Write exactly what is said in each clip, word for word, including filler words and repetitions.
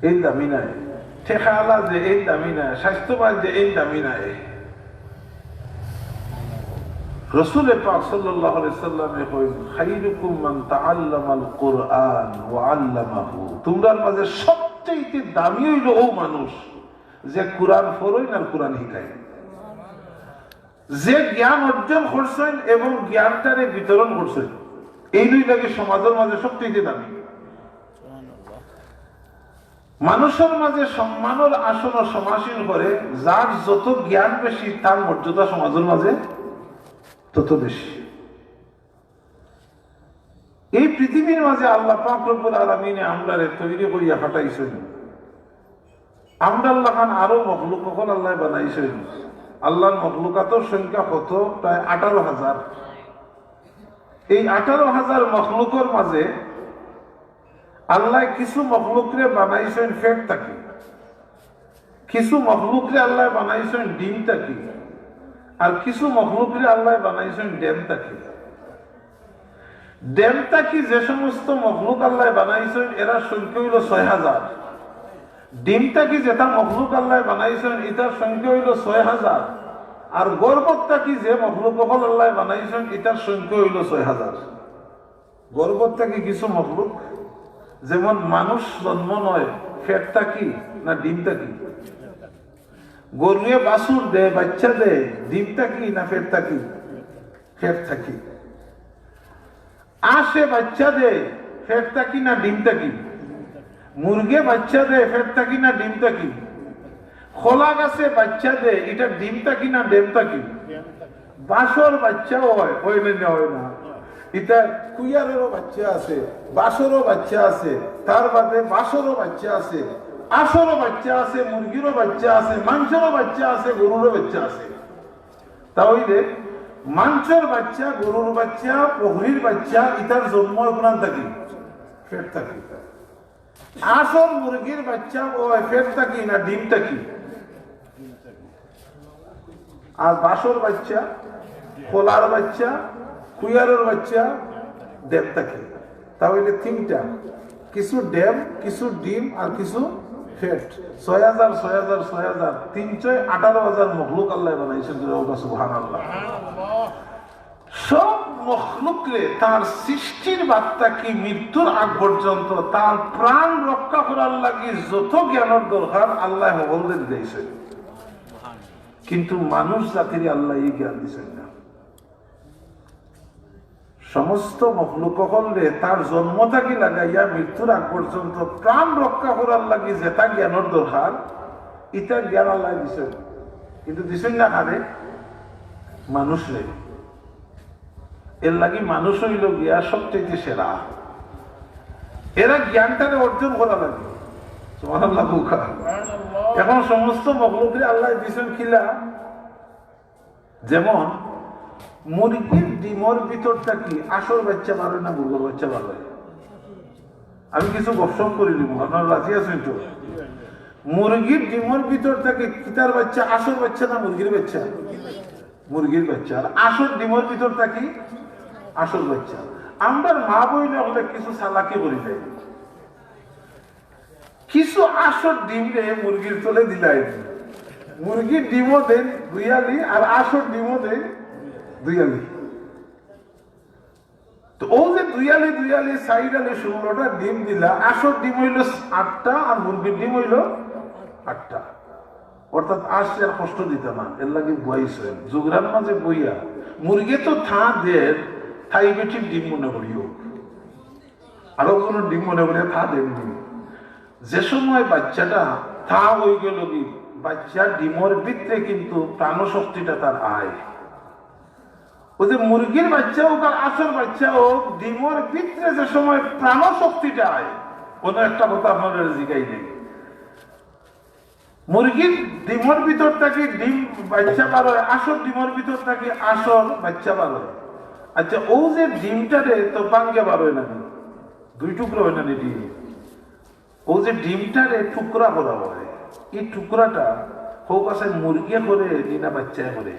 এই দামি নায়। ঠেকাআলা যে এই দামি নায়, স্বাস্থ্যবান যে এই দামি নায়। রসুলে পাক সাল্লাল্লাহু আলাইহি সাল্লামে কইন, "খাইরুকুম মান তাআল্লামাল কুরআন ওয়া আল্লামাহু।" তোমরার মাঝে সবচেয়ে দামি অইলো অউ মানুষ যে কুরআন পড়ইন আর কুরআন হিকাইন। যে জ্ঞান অর্জন করছইন এবং জ্ঞানটারে বিতরণ করছইন, এইগুর লাগি সমাজর মাঝে সবচেয়ে দামি। মানুষর মাঝে সম্মানর আসন সমাসীন করে, যার যত জ্ঞান বেশি, তার মর্যাদা সমাজর মাঝে তত বেশি। এই পৃথিবীর মাঝে আল্লাহ পাক রব্বুল আলামিনে আমরারে তৈরি করিয়া পাঠাইছইন। আমরার লাখান আরো মখলুক অকল আল্লায় বানাইছইন। আল্লাহর মখলুকাতর সংখ্যা কত? প্রায় আঠারো হাজার। এই আঠারো হাজার মখলুকর মাঝে আল্লায় কিছু মখলুকরে বানাইছইন পেট থাকি, কিছু মখলুকরে আল্লায় বানাইছইন ডিম থাকি, আর কিছু মখলুকরে আল্লায় বানাইছইন ডেম থাকি। ডেম থাকি যে সমস্ত মখলুক আল্লায় বানাইছইন, এরার সংখ্যা অইলো ছয় হাজার। ডিম থাকি যেটা মখলুক আল্লায় বানাইছইন, ইটার সংখ্যা অইলো ছয় হাজার। আর গর্ভত থাকি যে মখলুক অকল আল্লায় বানাইছইন, ইটার সংখ্যা অইলো ছয় হাজার। গর্ভত থাকি কিছু মখলুক, যেমন মানুষ জন্ম নেয়, পেট থাকি না ডিম থাকি? গরুয়ে বাছুর দেয়, বাচ্চা দেয়, ডিম থাকি না পেট থাকি? পেট থাকি। আঁশে বাচ্চা দেয়, পেট থাকি না ডিম থাকি? মুরগে বাচ্চা দেয়, পেট থাকি না ডিম থাকি? কলা গাছে বাচ্চা দেয়, ইটা ডিম থাকি না ডেম থাকি? বাঁশর বাচ্চাও অয়, অয় না, না অয় না? ইটা কুইয়াররও বাচ্চা আছে, বাঁশরও বাচ্চা আছে, তার বাদে বাঁশরও বাচ্চা আছে, আঁশরও বাচ্চা আছে, মুরগিরও বাচ্চা আছে, মানষরও বাচ্চা আছে, গরুরও বাচ্চা আছে। তা অইলে মানষর বাচ্চা, গরুর বাচ্চা, বকরির বাচ্চা, ইতার জন্ম অয় কুনান থাকি? পেট থাকি। আঁশর মুরগির বাচ্চা অয় পেট থাকি না ডিম থাকি? আর বাঁশর বাচ্চা, কলার বাচ্চা, কুইয়ারর বাচ্চা, ডেম থাকি। তা অইলে তিনটা, কিছু ডেম, কিছু ডিম আর কিছু পেট। ছয় হাজার, ছয় হাজার, ছয় হাজার, তিন ছয় আঠারো হাজার মখলুক আল্লায় বানাইছইন। সুবহানাল্লাহ। সব মখলুকরে তার সৃষ্টির বাদ থাকি মৃত্যুর আগ পর্যন্ত তার প্রাণ রক্ষা করার লাগি যত জ্ঞানর দরকার আল্লায় হকলরে দিলাইছইন, কিন্তু মানুষ জাতিরে আল্লায় ই জ্ঞান দিছইন না। সমস্ত মখলুক অকলরে তার জন্ম থাকি লাগাইয়া মৃত্যুর আগ পর্যন্ত প্রাণ রক্ষা করার লাগি যেটা জ্ঞানর দরকার, ইটা জ্ঞান আল্লায় দিছইন, কিন্তু দিছইন না কারে? মানুষরে। এর লাগি মানুষ অইলো গিয়া সবচেয়ে সেরা। এরা জ্ঞানটারে অর্জন করা লাগে। সুবহানাল্লাহ কউক্কা। এখন সমস্ত মখলুকরে আল্লায় দিছইন কিলা? যেমন মুরগির ডিমর ভিতর থাকি আঁশর বাচ্চা বারয় না মুরগর বাচ্চা বারয়? আমি কিছু গপসপ করি দিমু, আপনারা রাজি আছইন তো? মুরগির ডিমর ভিতর থাকি কিতার বাচ্চা, আঁশর বাচ্চা না মুরগির বাচ্চা? মুরগির বাচ্চা। আর আঁশর ডিমর ভিতর থাকি আঁশর বাচ্চা। আমরার মা বইন অকলে কিছু চালাকি করি দেয়, কিছু আঁশর ডিমরে মুরগির তলে দিলাই। মুরগির ডিমও দেইন দুইয়ালি আর আঁশর ডিমও দেইন দুইয়ালি। তো অউ যে দুইয়ালি, দুইয়ালি, চাইরালি, ষোলোটা ডিম দিলা, আঁশর ডিম অইলো আটটা আর মুরগির ডিম অইলো আটটা। অর্থাৎ আঁশরে আর কষ্ট দিতা না, এর লাগি বওয়াইছইন। জুগরার মাঝে বইয়া মুরগে তো থা দের, থাই বেটির ডিম মনে করিও, আরো কোনো ডিম মনে করিয়া থা দেননি। যে সময় বাচ্চাটা থা অইগেলোগি, বাচ্চার ডিমর ভিতরে কিন্তু প্রাণশক্তিটা তার আয়। অউ যে মুরগির বাচ্চা অউক আর আঁশর বাচ্চা অউক, ডিমর ভিতরে যে সময় প্রাণশক্তিটা আয়, কোনো একটা কথা আপনারারে জিগাই দেই। মুরগির ডিমর ভিতর থাকি ডিম বাচ্চা বারয়, আঁশর ডিমর ভিতর থাকি আঁশর বাচ্চা বারয়। আচ্ছা, অউ যে ডিমটারে তো ভাঙ্গিয়া বারয় না নি, দুই টুকরা অয় না নি ডিম? অউ যে ডিমটারে টুকরা করা অয়, ই টুকরাটা কউক্কা চাইন মুরগে করে নি না বাচ্চায় করে?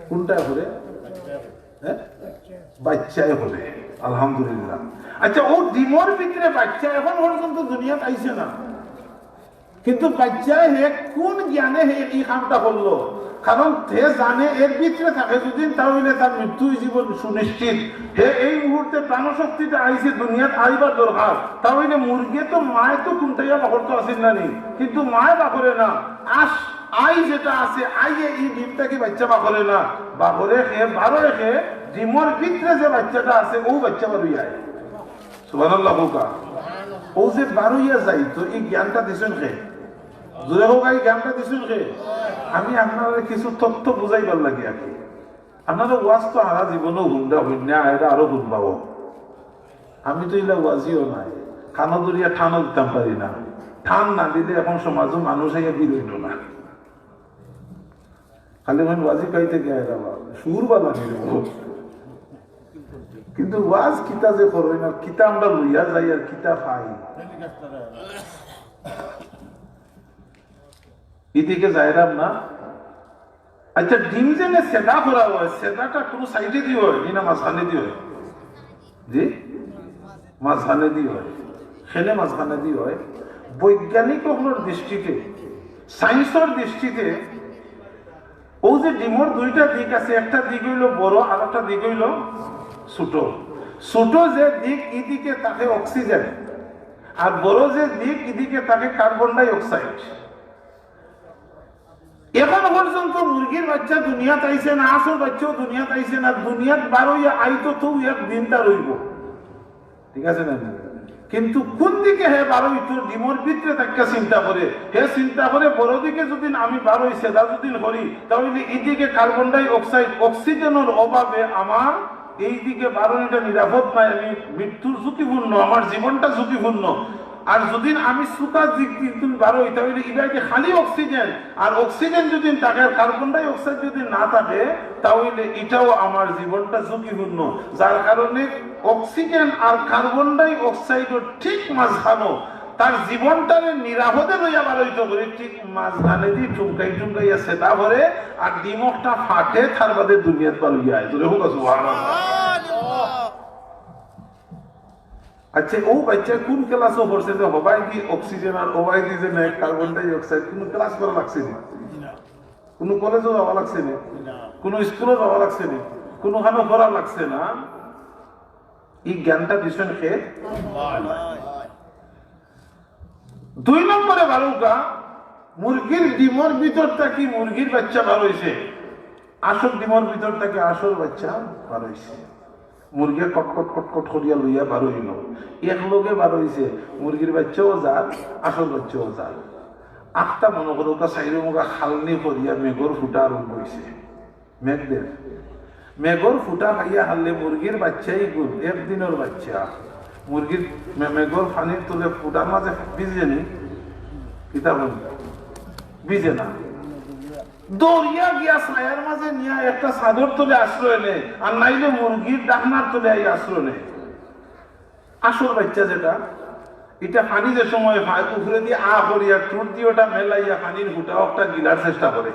কুনটায় করে? হ্যাঁ? বাচ্চায় করে। আলহামদুলিল্লাহ। আচ্ছা, ও ডিমর ভিতরে বাচ্চা এখন পর্যন্ত দুনিয়াত আইছে না, কিন্তু বাচ্চায় হে কোন জ্ঞানে হে এই কামটা করলো? কারণ হে জানে এর ভিতরে থাকে যদি, তা হইলে তার মৃত্যু জীবন সুনিশ্চিত। হে এই মুহূর্তে প্রাণশক্তিটা আইছে দুনিয়াত আইবার দরকার, তা হইলে মুরগে তো মায় তো কুন্তাইয়া বাখরতো আছিল না নি, কিন্তু মায় বাখরে না। আস আই যেটা আছে, আইয়ে এই ডিম থাকি বাচ্চা বাখরে না, বাখরে হে, বারোয় হে, ডিমর ভিতরে যে বাচ্চাটা আছে, ও বাচ্চা বারোই আয়। সুবহানাল্লাহ কউক্কা। ও যে বারইয়া যাইতো, এই জ্ঞানটা দিছইন কে? জোরে কউক্কা, এই জ্ঞানটা দিছইন কে? আমি আপনারারে কিছু তথ্য বুঝাইবার লাগি আর কি। আপনারা ওয়াজ তো হারা জীবনও হুনরা, হুনরা, এরা আরো হুনবাও। আমি তো ইলা ওয়াজিও নাই, কানো ধরিয়া টানও দিতাম পারি না। টান না দিলে এখন সমাজও মানুষ আইয়া ভিড় অইতো না। খালি মানে ওয়াজি খাইতে গিয়া এরা বা-, সুর বালা নিল। কিন্তু ওয়াজ কিতা যে করইন আর কিতা আমরা লইয়া যাই আর কিতা খাই। এদিকে যাইরাম না। আচ্ছা, ডিম যেনে সেদা করা হয়, সেদাটা কোনো সাইডে দিয়ে হয়, নি না মাঝখানে দিয়ে হয়? জি, মাঝখানে দিয়ে হয়। খেলে মাঝখানে দিয়ে হয়। বৈজ্ঞানিক অকলর দৃষ্টিতে, সায়েন্সর দৃষ্টিতে, ও যে ডিমর দুইটা দিক আছে, একটা দিক হইল বড় আর একটা দিক হইল ছোট। ছোট যে দিক, এদিকে থাকে অক্সিজেন, আর বড় যে দিক, এদিকে থাকে কার্বন ডাই অক্সাইড। এখন পর্যন্ত মুরগির বাচ্চা দুনিয়াত আইছে না, আসল বাচ্চাও দুনিয়াত আইছে না। দুনিয়াত বারইয়া আইতো তো একদিন তার হইব, ঠিক আছে না? কিন্তু কোন দিকে হে বারইতো, ডিমর ভিতরে থাকিয়া চিন্তা করে। হে চিন্তা করে, বড় দিকে যদি আমি বারই সেদা যদি করি, তাহলে এদিকে কার্বন ডাই অক্সাইড, অক্সিজেনের অভাবে আমার এইদিকে বারইটা নিরাপদ নাই, আমি মৃত্যুর ঝুঁকিপূর্ণ, আমার জীবনটা ঝুঁকিপূর্ণ। আর যদি আমি সুকা দিক কিন্তু বারই, তাহলে ইবাইতে খালি অক্সিজেন, আর অক্সিজেন যদি থাকে, আর কার্বন ডাই অক্সাইড যদি না থাকে, তাহলে এটাও আমার জীবনটা ঝুঁকিপূর্ণ। যার কারণে অক্সিজেন আর কার্বন ডাই অক্সাইডর ঠিক মাঝখানো তার জীবনটারে নিরাপদে লইয়া বারইতো করে, ঠিক মাঝখানে দি ঠুমকাই ঠুমকাইয়া সেদা করে, আর ডিমকটা ফাটে, তার বাদে দুনিয়াত বারইয়া আয়। জোরে হোক সুবহানাল্লাহ। আচ্ছা, ও বাচ্চা কোন ক্লাসও পড়ছে যে হবাই দি অক্সিজেন আর ওবাই দি যে কার্বন ডাই অক্সাইড, কোনো ক্লাস করা লাগছে না? কোনো কলেজও যাওয়া লাগছে না? কোনো স্কুলও যাওয়া লাগছে না? কোনোখানো পড়া লাগছে না? এই জ্ঞানটা দিছইন কে? দুই নম্বরে বারউক্কা, মুরগির ডিমর ভিতর থাকি মুরগির বাচ্চা বারইছে, আসল ডিমর ভিতর থাকি আসল বাচ্চা বারইছে। মুরগিয়ে কটকট কটকট করিয়া লইয়া বারইল, এক লগে বারইছে, মুরগির বাচ্চাও যার, আসল বাচ্চাও যার। আখতা মনো করো, ওটা সাইডে মুখা খালনি করিয়া মেঘর ফুটা আরম্ভ হইছে। মেঘ দের। মেঘর ফুটা খাইয়া হারলে মুরগির বাচ্চাই গুণ, একদিনর বাচ্চা। মুরগির মে-, মেঘর পানির তলে ফুটার মাঝে ভিজে নি? কিতা বলি? ভিজে না। দৌড়িয়া গিয়া ছায়ার মাঝে নিয়া একটা চাদর তলে আশ্রয় নেয়, আর নাইলে মুরগির ডাকনার তলে আই আশ্রয় নেয়। আসল বাচ্চা যেটা, এটা পানি যে সময় পায়, উপরে দিয়ে আ করিয়া ঠুট দিয়ে ওটা মেলাইয়া পানির ফুটা একটা গিলার চেষ্টা করে।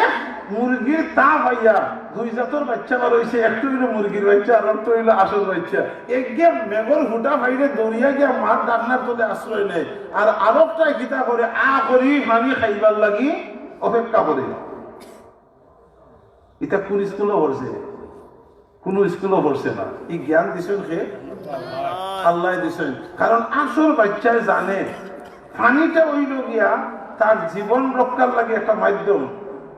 এক মুরগির তা পাইয়া দুই জাতর বাচ্চা বারইছে, একটা হইল মুরগির বাচ্চা, আর একটা হইল আসল বাচ্চা। একগে মেঘর ফুটা পাইলে দৌড়িয়া গিয়া মার ডাকনার তলে আশ্রয় নেয়, আর আরকটায় কিতা করে, আ করি পানি খাইবার লাগি অপেক্ষা করে। এটা কোন স্কুলও পড়ছে? কোনো স্কুলও পড়ছে না। এই জ্ঞান দিছইন কে? আল্লাহ দিছইন। কারণ আসল বাচ্চায় জানে পানিটা হইল গিয়া তার জীবন রক্ষার লাগি একটা মাধ্যম,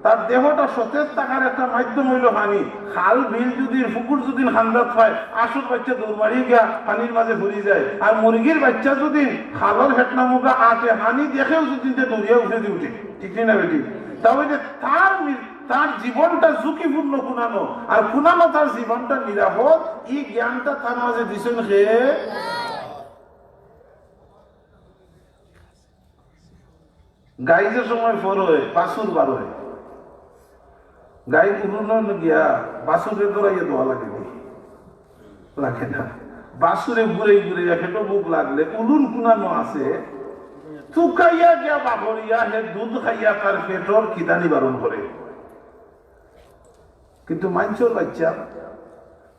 তার দেহটা সতেজ থাকার একটা মাধ্যম হইল পানি। খাল বিল যদি, পুকুর যদি খান্দাত পায়, আসল বাচ্চা দৌড় মারি গিয়া পানির মাঝে পড়ি যায়। আর মুরগির বাচ্চা যদি খালর হেটনা মুখা আটে, পানি দেখেও যদি তে দৌড়িয়া উঠে দিয়ে উঠে, ঠিক নি না বেটি? তাহলে তার মি-, তার জীবনটা ঝুঁকিপূর্ণ কুনানো, আর কুনানো তার জীবনটা নিরাপদ, এই জ্ঞানটা তার মাঝে দিছইন কে? গাই যে সময় ফর হয়, বাছুর বার হয়, গাই উলুন গিয়া বাছুরে দৌড়াইয়া দেওয়া লাগে নি? লাগে না। বাছুরে ঘুরে ঘুরে পেটো ভুক লাগলে উলুন কুনানো আছে, তুকাইয়া গিয়া বাহরিয়া হে দুধ খাইয়া তার পেটর খিদা নিবারণ করে। কিন্তু মানষর বাচ্চা,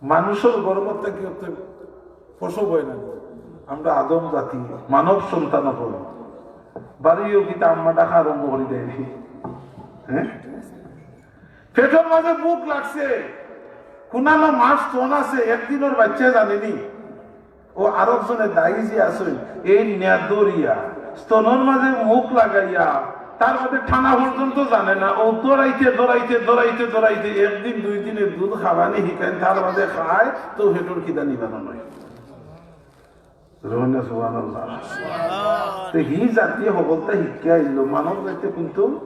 মানুষর গর্ভ থাকি অত পশু হয় না, আমরা আদম জাতি, মানব সন্তান হই। বাড়িও কিতা আম্মা ডাকা আরম্ভ করি দেয়। হ্যাঁ, পেটর মাঝে ভুক লাগছে, কুনানো মাছ স্তন আছে, একদিনর বাচ্চা জানেনি। ও আরক জনে দায়ী যে আছইন, এই নেদরিয়া স্তনর মাঝে মুখ লাগাইয়া, তার মাঝে ঠানা পর্যন্ত জানে না। ও দৌড়াইতে, দৌড়াইতে, দৌড়াইতে, দৌড়াইতে একদিন দুই দিনে দুধ খাওয়ানি হিকাইন, তার মাঝে খায়, তো পেটর খিদা নিবারণ হয়। রহনা সুবহানাল্লাহ। তো হি জাতি হকলতা হিকিয়া আইলো, মানব জাতি কিন্তু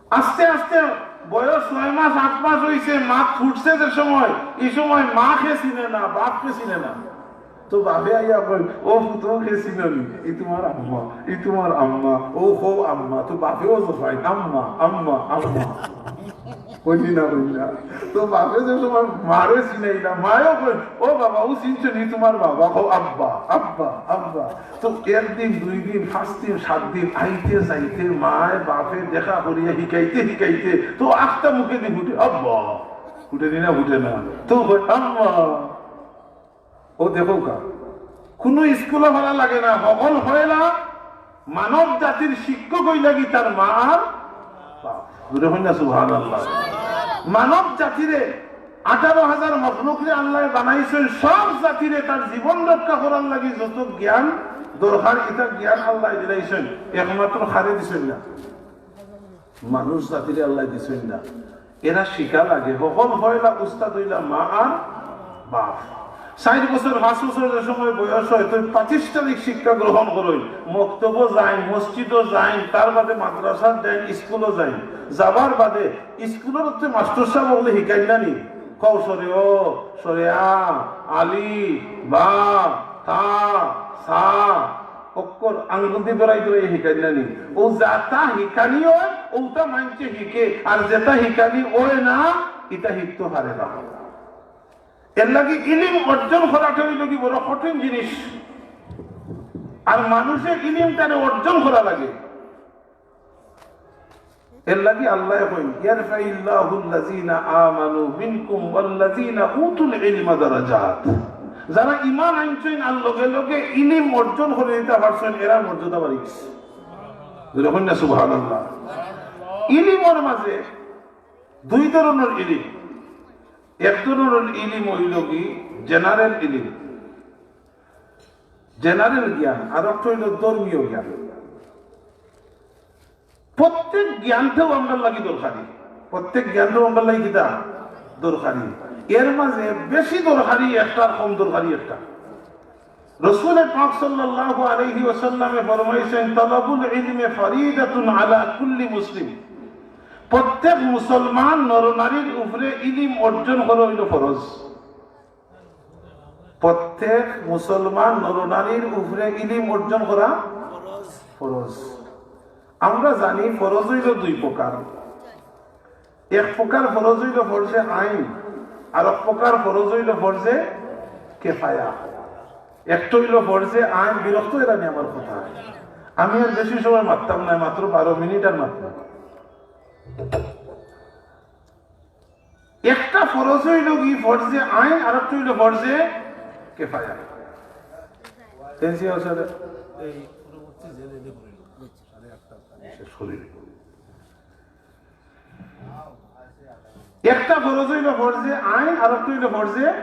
আস্তে আস্তে বয়স ছয় মাস, আট মাস হইছে, মাত ফুটছে যে সময়, এই সময় মা কে চিনে না, বাপ কে চিনে না। তো বাপে আইয়া কয়, "ও পুত্র, কে চিনো নি? ই তোমার আম্মা, ই তোমার আম্মা, ও হো আম্মা।" তো বাপেও জফায়, "আম্মা, আম্মা, আম্মা।" কইলি না, কইলি না। তো বাপে যে সময় মারে চিনাইলা, মায়ও কয়, "ও বাবা, ও চিনছো নি তোমার বাবা? ও আব্বা, আব্বা, আব্বা।" তো একদিন, দুই দিন, পাঁচ দিন, সাত দিন আইতে যাইতে মায় বাপে দেখা করিয়া হিকাইতে হিকাইতে তো আখতা মুখে দি ফুটে, "আব্বা।" ফুটে নি না, ফুটে না? তো কয়, "আম্মা।" ও দেখো কা, কোনো স্কুলো পড়া লাগে না, হকল পয়লা মানব জাতির শিক্ষক অইলা গি তার মা আর বাপ। জোরে কইন না সুবহানাল্লাহ। মানব জাতিরে, আঠারো হাজার মখলুকরে আল্লায় বানাইছইন, সব জাতিরে তার জীবন রক্ষা করার লাগি যত জ্ঞান দরকার, ইতা জ্ঞান আল্লায় দিলাইছইন, একমাত্র কারে দিছইন না? মানুষ জাতিরে আল্লায় দিছইন না। এরা শিখা লাগে। হকল পয়লা উস্তাদ অইলা মা আর বাপ। চাইর বছর, পাঁচ বছর যে সময় বয়স হয়, তো প্রাতিষ্ঠানিক শিক্ষা গ্রহণ করইন, মক্তবো যাইন, মসজিদো যাইন, তার বাদে মাদ্রাসাত যাইন, স্কুলো যাইন। যাবার বাদে স্কুলর তো মাস্টর সাব অকলে হিকাইন না নি? কও, সরে অ, সরে আ, আলিফ, বা, তা, সা, অক্ষর আঙ্গুল দি ধরাই ধরাই হিকাইন না নি? ও যেতা হিকানি অয়, ওটা মানষে হিকে, আর যেতা হিকানি অয় না, ইতা হিকতো পারে না। এর লাগি ইলিম অর্জন করাটা অইলো কি বড় কঠিন জিনিস। আর মানুষে ইলিমটারে অর্জন করা লাগে। এর লাগি আল্লায় কইন, "ইয়ারফাইল্লাহুল্লাযীনা আমানু মিনকুম ওয়াল্লাযীনা উতুল ইলমা দারাজাত।" যারা ঈমান আনছইন আর লগে লগে ইলিম অর্জন করি নিতা পারছইন, এরার মর্যাদা বাড়ি গেছে। জোরে কইন না সুবহানাল্লাহ। ইলিমর মাঝে দুই ধরনর ইলিম। এক ধরনর ইলিম অইলো কি জেনারেল ইলিম, জেনারেল জ্ঞান, আর একটা অইলো ধর্মীয় জ্ঞান। প্রত্যেক জ্ঞানটাও আমরার লাগি দরকারি, প্রত্যেক জ্ঞানটাও আমরার লাগি কিতা দরকারি। এর মাঝে বেশি দরকারি একটা আর কম দরকারি একটা। রসুলে পাক সাল্লাল্লাহু আলাইহি ওয়াসাল্লামে ফরমাইছইন, "তালাবুল ইলমি ফারিদাতুন আলা কুল্লি মুসলিম।" প্রত্যেক মুসলমান নরনারীর উপরে ইলিম অর্জন করা অইলো ফরজ। প্রত্যেক মুসলমান নরনারীর উপরে ইলিম অর্জন করা ফরজ। আমরা জানি ফরজ অইলো দুই প্রকার। এক প্রকার ফরজ অইলো ফরজে আইন, আর এক প্রকার ফরজ অইলো ফরজে কেফায়া। একটা অইলো ফরজে আইন, বিরক্ত অইরা নি আমার কথা। আমি আর বেশি সময় মাততাম না, মাত্র বারো মিনিট আর মাততাম। একটা ফরজ অইলো কি ফরজে আইন, আর একটা অইলো ফরজে কেফায়া। কেন সে আসলে এই শেষ করি। একটা ফরজ অইলো ফরজে আইন, আর একটা অইলো ফরজে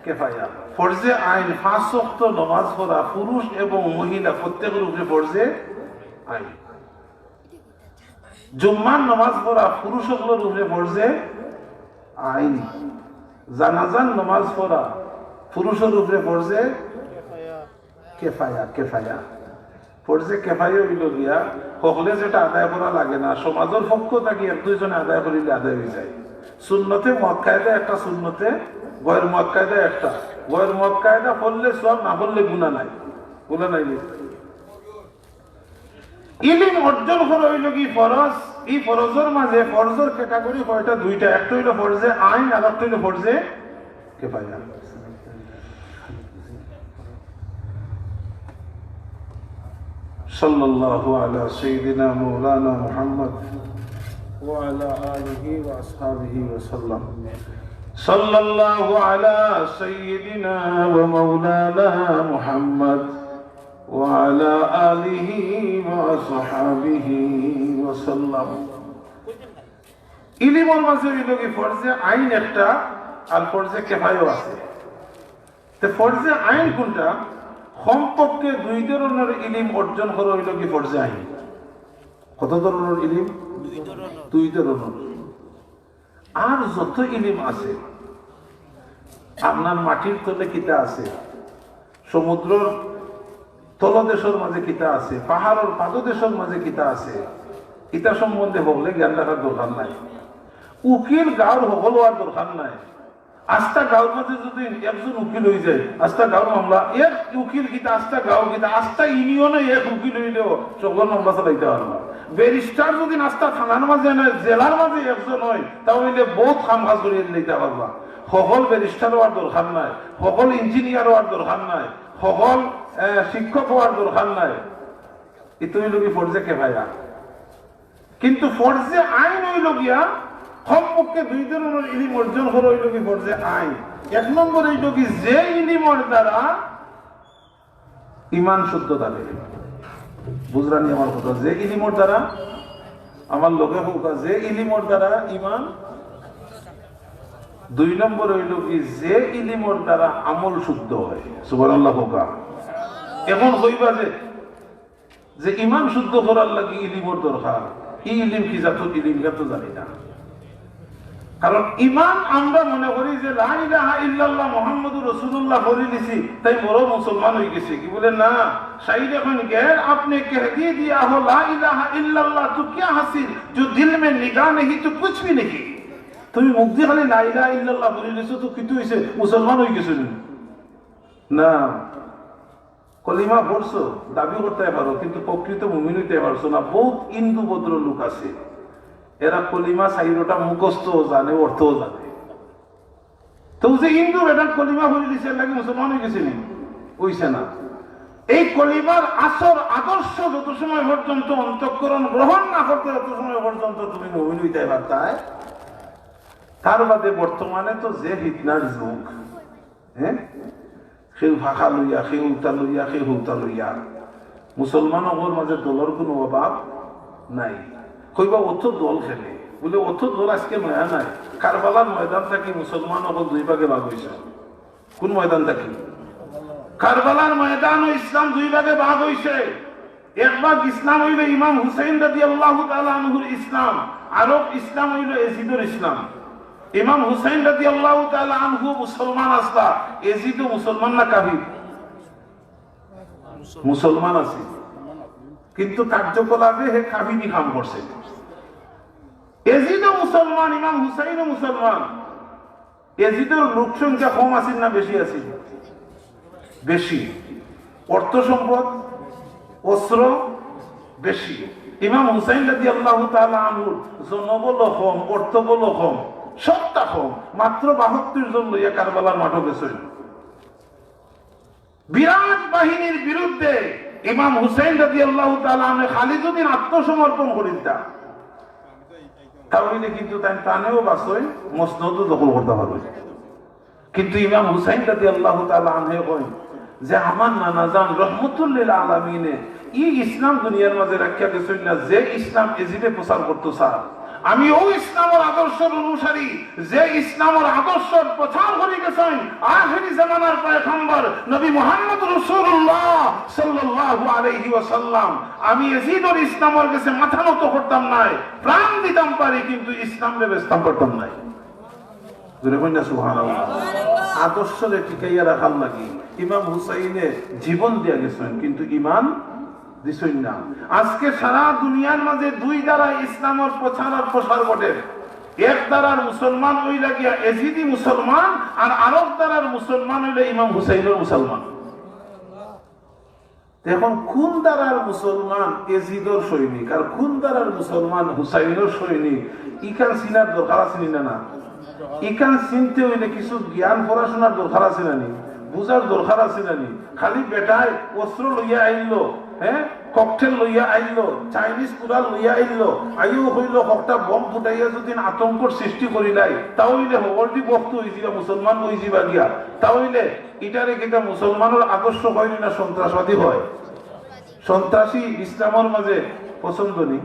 কেফায়া। ফরজে আইন, পাঁচ ওয়াক্ত নামাজ পড়া পুরুষ এবং মহিলা প্রত্যেকের উপরে ফরজে আইন। জুম্মার নামাজ পড়া পুরুষ সকলের উপরে ফরজে আইন। জানাজার নামাজ পড়া পুরুষের উপরে ফরজে কেফায়া, কেফায়া। ফরজে কেফায়া অইলো গিয়া, হকলে যেটা আদায় করা লাগে না, সমাজের পক্ষ থাকি এক দুইজনে আদায় করিলে আদায় অই যায়। সুন্নতে মুআক্কাদা একটা, সুন্নতে গয়র মুআক্কাদা একটা। গয়র মুআক্কাদা পড়লে সওয়াব, না পড়লে গুনাহ নাই, গুনাহ নাই। ইলিম অর্জন করা অইলো কি ফরজ। ই ফরজর মাঝে ফরজর ক্যাটাগরি কয়টা? দুইটা। একটা অইলো ফরজে আইন, আর একটা অইলো ফরজে কেফায়া। সাল্লাল্লাহু আলা সাইয়্যিদিনা মাওলানা মুহাম্মদ ওয়া আলা আলিহি ওয়া আসহাবিহি ওয়া সাল্লাম। صلى الله على سيدنا ومولانا محمد وعلى آله وصحبه وسلم। ইলিমর মাঝে অইলো কি ফরজে আইন একটা, আর ফরজে কেফায়াও আছে। তে ফরজে আইন কুনটা? কমপক্ষে দুই ধরনর ইলিম অর্জন করা অইলো কি ফরজে আইন। কত ধরনর ইলিম? দুই ধরনর। আর যত ইলিম আছে, আপনার মাটির তলে কিতা আছে, সমুদ্রর তলদেশর মাঝে কিতা আছে, পাহাড়র পাদদেশর মাঝে কিতা আছে, ইতা সম্বন্ধে হকলে জ্ঞান রাখার দরকার নাই। উকিল গাঁওর হকল অওয়ার দরকার নাই। আস্তা গাঁওর মাঝে যদি একজন উকিল অইযায়, আস্তা গাঁওর মামলা, এক উকিল কিতা, আস্তা গাঁও কিতা, আস্তা ইউনিয়নে এক উকিল অইলেও সকল মামলা চালাইতা পারবা। ব্যারিস্টার যদি আস্তা থানার মাঝে নায়, জেলার মাঝে একজন অয়, তা অইলে বউত কাম কাজ করিয়া দিলাইতা পারবা। হকল ব্যারিস্টার অওয়ার দরকার নাই, হকল ইঞ্জিনিয়ার অওয়ার দরকার নাই, হকল, এ, শিক্ষক অওয়ার দরকার নাই। ইতা অইলো কি ফরজে কেফায়া। কিন্তু ফরজে আইন অইলো গিয়া, কমপক্ষে দুই ধরনর ইলিম অর্জন করা অইলো কি ফরজে আইন। এক নম্বর অইলো কি, যে ইলিমর দ্বারা ইমান শুদ্ধ থাকে। বুঝরানি আমার কথা? যে ইলিমর দ্বারা, আমার লগে কউক্কা, যে ইলিমর দ্বারা ইমান। দুই নম্বর অইলো কি, যে ইলিমর দ্বারা আমল শুদ্ধ অয়। সুবহানাল্লাহ কউক্কা। এখন কইবা যে, যে ইমান শুদ্ধ করার লাগি ইলিমর দরকার, ই ইলিম কি জাতর ইলিম, ইটা তো জানি না। কারণ ইমান আমরা মনে করি যে লা ইলাহা ইল্লাল্লাহ মুহাম্মাদুর রাসূলুল্লাহ পড়ি নিছি, তাই বড় মুসলমান অইগেছি। কি বলে না, শাইরে কইন, "गैर आपने कह दी दिया हो ला इलाहा इल्लल्लाह तो क्या हासिल, जो दिल में निगाह नहीं तो कुछ भी नहीं।" তুমি মুখ দি খালি লা ইলাহা ইল্লাল্লাহ পড়ি নিছো তো কিতা অইছে, মুসলমান অইগেছো নি? না। কলিমা পড়ছো, দাবি করতায় পারো, কিন্তু প্রকৃত মুমিন অইতায় পারছো না। বউত হিন্দু ভদ্র লোক আছে, এরা কলিমা চাইরোটা মুখস্থও জানে, অর্থও জানে। তো যে হিন্দু বেটা কলিমা পড়ি দিছে, এর লাগি মুসলমান অইগেছে নি? অইছে না। এই কলিমার আসল আদর্শ যত সময় পর্যন্ত অন্তঃকরণ গ্রহণ না করতে, তত সময় পর্যন্ত তুমি মুমিন অইতায় পারতায়। তার বাদে বর্তমানে তো যে ফিতনার যুগ, হ্যাঁ, কেউ ফাঁকা লইয়া, কেউ উতা লইয়া, কেউ হুতা লইয়া। মুসলমান অকলর মাঝে দলর কুনু অভাব নাই। কইবা, "অত দল কেনে?" বুলে, "অত দল আজকে নয়া নায়। কারবালার ময়দান থাকি মুসলমান অকল দুই ভাগে ভাগ অইছে।" কুন ময়দান থাকি? কারবালার ময়দানো ইসলাম দুই ভাগে ভাগ অইছে। এক ভাগ ইসলাম অইলো ইমাম হুসাইন রাদিয়াল্লাহু তাআলা আনহুর ইসলাম, আরক ইসলাম অইলো এজিদর ইসলাম। ইমাম হুসাইন রাদিয়াল্লাহু তাআলা আনহু মুসলমান আছলা, এজিদও মুসলমান না কাফির? মুসলমান আছিল, কিন্তু কার্যকলাপে হে কাফিরি কাম করছে। এজিদও মুসলমান, ইমাম হুসাইনও মুসলমান। এজিদর লোক সংখ্যা কম আছিল না বেশি আছিল? বেশি। অর্থ সম্পদ, অস্ত্র বেশি। ইমাম হুসাইন রাদিয়াল্লাহু তাআলা আনহুর জনবল কম, অর্থবল কম, সবটা কম, মাত্র বাহাত্তর জন লইয়া কারবালার মাঠো গেছইন। বিরাট বাহিনীর বিরুদ্ধে ইমাম হুসাইন রাদিয়াল্লাহু তাআলা আনহু খালি যদি আত্মসমর্পণ করিতা, তাহলে কিন্তু তাইন প্রাণেও বাঁচইন, মসনদও দখল করতা পারইন। কিন্তু ইমাম হুসাইন রাদিয়াল্লাহু তাআলা আনহু কইন যে, "আমার নানা জান রহমতুল্লিল আলামিনে ই ইসলাম দুনিয়ার মাঝে রাখিয়া গেছইন না, যে ইসলাম এজিদে প্রচার করতো স্যার। আমি অউ ইসলামর আদর্শর অনুসারী, যে ইসলামর আদর্শর প্রচার করি গেছইন আখেরি জামানার পয়গম্বর নবী মুহাম্মদ রাসূলুল্লাহ সাল্লাল্লাহু আলাইহি ওয়াসাল্লাম। আমি এজিদর ইসলামর গেছে মাথা নত করতাম নায়, প্রাণ দিতাম পারি, কিন্তু ইসলামরে বেচতাম পারতাম নায়।" জোরে কইন না সুবহানাল্লাহ। আদর্শরে টিকাইয়া রাখার লাগি ইমাম হুসাইনে জীবন দিয়া গেছইন, কিন্তু ইমান দিছইন না। আজকে সারা দুনিয়ার মাঝে দুই ধারা ইসলামর প্রচার আর প্রসার ঘটে। এক ধারার মুসলমান অইলা গিয়া এজিদি মুসলমান, আর আরক ধারার মুসলমান অইলা ইমাম হুসাইনর মুসলমান। এখন কুন ধারার মুসলমান এজিদর সৈনিক আর কুন ধারার মুসলমান হুসাইনর সৈনিক, ইখান চিনার দরকার আছে নি না? না, ইখান চিনতে অইলে কিছু জ্ঞান পড়াশোনার দরকার আছে না নি? বুঝার দরকার আছে না নি? খালি বেটায় অস্ত্র লইয়া আইলো, হ্যাঁ, ককটেল লইয়া আইলো, চাইনিজ কুড়াল লইয়া আইলো, আইও কইলো ককটা বোম ফুটাইয়া যদি আতঙ্কর সৃষ্টি করিলাই, তাইলে হকলটি বক্ত অইযিবা, মুসলমান অইযিবা গিয়া। তাইলে ইটারে কিতা মুসলমানর আদর্শ অয় না সন্ত্রাসবাদী অয়? সন্ত্রাসী ইসলামর মাঝে পছন্দ নি?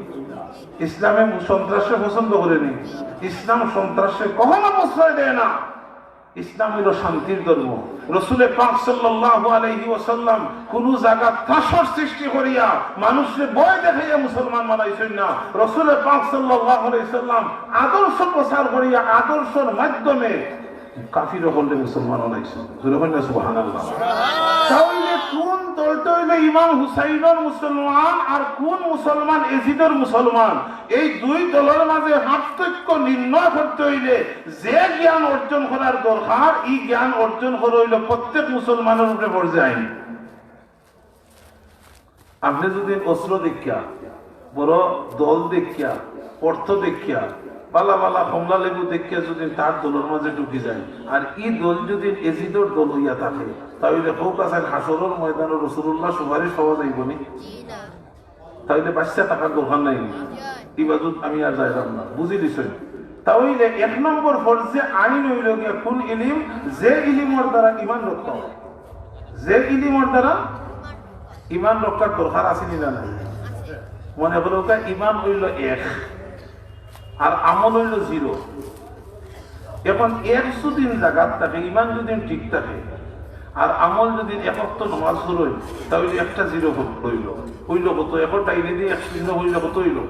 ইসলামে সন্ত্রাসরে পছন্দ করে নি? ইসলাম সন্ত্রাসরে কখনো প্রশ্রয় দেয় না। ইসলাম অইলো শান্তির ধর্ম। রসুলে পাক সাল্লাল্লাহু আলাইহি ওয়াসাল্লাম কুনু জাগাত ত্রাসর সৃষ্টি করিয়া মানুষরে ভয় দেখাইয়া মুসলমান বানাইছইন না। রসুলে পাক সাল্লাল্লাহু আলাইহি ওয়াসাল্লাম আদর্শ প্রচার করিয়া আদর্শর মাধ্যমে কাফির অকলরে মুসলমান বানাইছইন। জোরে কইন না সুবহানাল্লাহ। তাইলে কুন দলটা অইলো ইমাম হুসাইনর মুসলমান আর কুন মুসলমান এজিদর মুসলমান? এই দুই দলর মাঝে পার্থক্য নির্ণয় করতে অইলে যে জ্ঞান অর্জন করার দরকার, ই জ্ঞান অর্জন করা অইলো প্রত্যেক মুসলমানর উপরে ফরজে আইন। আপনে যদি অস্ত্র দেখিয়া, বড় দল দেখিয়া, অর্থ দেখিয়া, বালা বালা কমলা লেবু দেখিয়া যদি তার দলর মাঝে ঢুকি যায়, আর ই দল যদি এজিদর দল অইয়া থাকে, তাইলে কউক্কা চাইন হাশরর ময়দানো রসুলুল্লাহর সুপারিশ পাওয়া যাইবো নি? তাইলে বাঁচিয়া থাকার দরকার নাই নি? ইবাদত আমি আর যাইলাম না, বুঝি দিছইন? তাইলে এক নম্বর ফরজে আইন অইলো গিয়া কুন ইলিম? যে ইলিমর দ্বারা ইমান রক্ষা অয়, যে ইলিমর দ্বারা ইমান রক্ষার দরকার আছে নি না নাই? মনে করো, ইমান অইলো এক, আর আমল অইলো জিরো। এখন এক যদি জাগাত থাকে, ইমান যদি ঠিক থাকে, আর আমল যদি এক ওয়াক্ত নামাজ পড়ইন, তাইলে একটা জিরো অইলো। অইলো কত? এখন ডাইনে দিয়া এক শূন্য অইলো কত অইলো?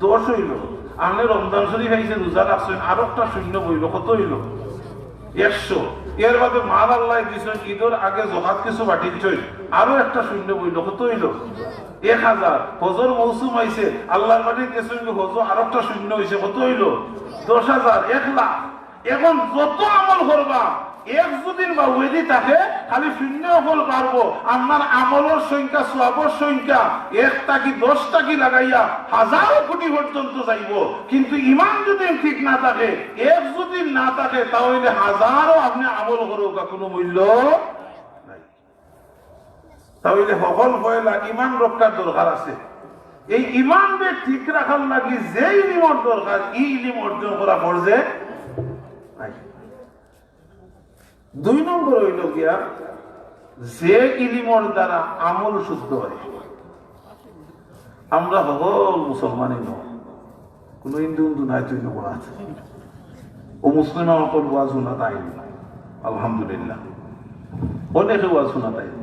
দশ অইলো। আপনে রমজান শরীফ আইছে, রোজা রাখছইন, আরো একটা শূন্য অইলো কত অইলো? একশো। এর বাদে মাল আল্লায় দিছইন, ইদর আগে জকাত কিছু বাটিলছইন, আরো একটা শূন্য অইলো কত অইলো? এক হাজার। হজর মৌসুম আইছে, আল্লাহর বাড়িত গেছইন, হজো আরো একটা শূন্য অইছে, কত অইলো? দশ হাজার, এক লাখ। এখন যত আমল করবা, এক যদি বাউয়েদি থাকে, খালি শূন্য অকল বাড়বো। আপনার আমলর সংখ্যা, সওয়াবর সংখ্যা এক থাকি দশ থাকি লাগাইয়া হাজারো কোটি পর্যন্ত যাইবো, কিন্তু ইমান যদি ঠিক না থাকে, এক যদি না থাকে, তাইলে হাজারো আপনে আমল করউক্কা, কুনু মূল্য নাই। তাইলে হকল পয়লা ইমান রক্ষার দরকার আছে। এই ইমানরে ঠিক রাখার লাগি যে ইলিমর দরকার, ই ইলিম অর্জন করা ফরজে আইন। দুই নম্বর অইলো গিয়া, যে ইলিমর দ্বারা আমল শুদ্ধ অয়। আমরা হকল মুসলমানই নয়, কুনু হিন্দু হিন্দু নাই, তুই নবরাত। ও মুসলিম আমার ওয়াজ হুনাত আইন, আলহামদুলিল্লাহ, অনেকে ওয়াজ হুনাত আইন।